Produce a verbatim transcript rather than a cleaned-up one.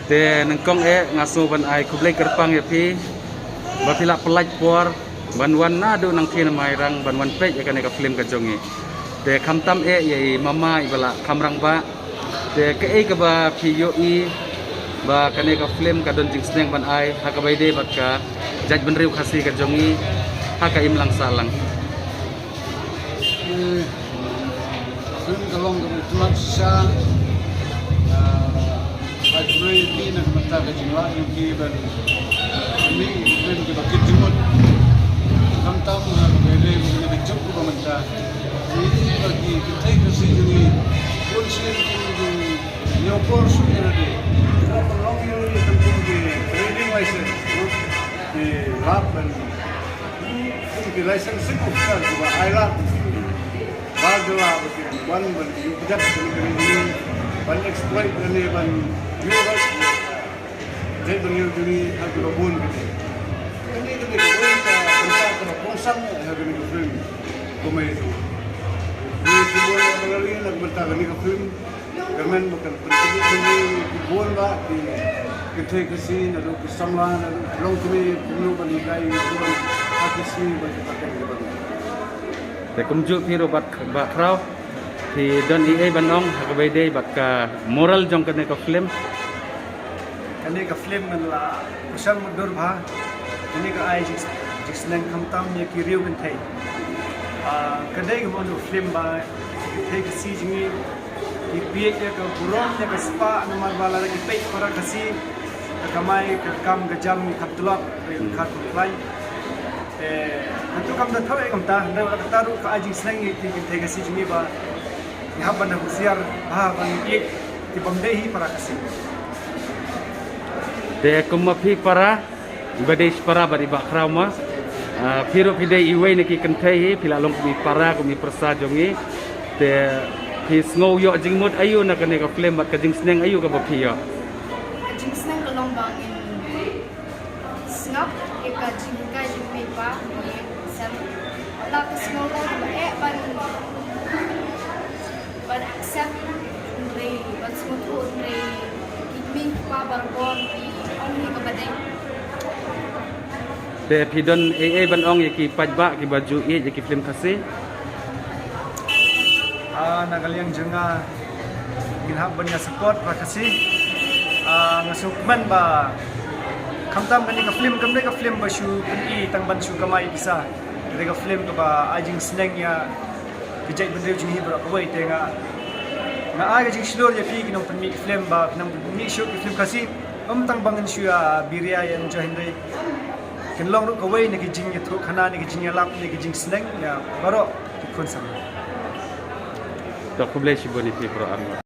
Te nyngkong eh nga sngew ban ai khublei kyrpang ïa phi ba phi la pynlait por ban wan naduh nangkien Mairang ban wan peit ïa kane ka film ka jong ngi. Te khamtam eh ïa i mama iba la kham rangbah. Te kaei kaba phi ïohi ba kane ka film ka don jingsneng ban ai ha kaba ïadei bad ka jaitbynriew Khasi ka jong ngi ha ka imlang sahlang? Eh, film ka long kaba itynnad shisha. Ah, ai khublei ïa phi na ka bynta ka jinglah jong phi ban, ah, pynmih film kiba kit jingmut. Khamtam ha kaba ïadei bad kane ka juk kaba mynta. Ïa ki kynthei Khasi jong ngi, bun sien ki jong ngi, ñiew por shuh ïa lade. Ka long ïa lade kum ki trading license, no? Ki lap ban kum ki licensing officer kiba ai lad ba jylla ba kin wan ban ïuh kjat ban, ban, ban exploit lane ban ïuh rai. Jait ban ïoh juri ha kiba bun kane. Kane kane ka bun ka bynta kaba kongsan ha kane ka film. Kumba ïa tu. Ngi ki bun ïa ka rally na ka bynta kane ka film. Kyrmen ba kan pyntbit kane ki bun ba ki kynthei Khasi naduh ki samla naduh ki longkmie kumno ban hikai ki bun ha ki sngi ba ki pateng ki ban. Te kumjuh phi ruh Bah Khraw, phi don ei ei ban ong ha kaba ïadei bad ka moral jong kane ka film? Kane ka film ngan la pyrshang mutdur bha. Kane ka ai jing, jingsneng khamtam ïa ki riew kynthei. Ah, ka dei ka mano film ba ki kynthei Khasi jong ngi ki peit ïa ka burom ïa ka spah namar ba lada ki peit para Khasi ka kamai ka kam ka jam ngi kham tulop, ka kham khuslai. Te hangtu kam da thoh ïa kumta, hynrei wat la katta ruh ka ai jingsneng ïa ki kynthei Khasi jong ngi ba ngi hap ban da husiar bha ban ïeit ki bym dei hi para Khasi. Te kum ma phi para, iba dei shipara bad i Bah Khraw ma. Ah, phi ruh phi dei iwei na ki kynthei hi, phi la long kum i para kum i pyrsa jong ngi. Te phi sngew ïoh jingmut aïu na kane ka film bad ka jingsneng aïu kaba phi ïoh? Ka jingsneng ka long ba ngin sngap ïa ka jinghikai jingmih ba ngi sem. La ka sngew long ba eh ban ban accept hynrei ban sngewthuh hynrei ki kmie ki kpa baroh ki ong hi kaba dei. Te phi don ei ei ban ong ïa ki paidbah kiba ju ïeit ïa ki film Khasi? Ah, na ka liang jong nga ngin hap ban ïa support para Khasi. Ah, nga sngewkmen ba khamtam kane ka film kam dei ka film ba shu pyni tang ban shu kamai pisa. Ka dei ka film kaba ai jingsneng ïa ka jaitbynriew jong ngi baroh kawei. Te nga, nga ai ka jingshlur ïa phi ki nongpynmih film ba phin nang pynmih shuh ki film Khasi. Ym tang ba ngin shu ïa biria ïa enjoy hynrei kin long ruh kawei na ki jingïathuhkhana, na ki jingïalap, na ki jingsneng ïa baroh ki khun samla. To khublei shibun ïa phi baroh arngut.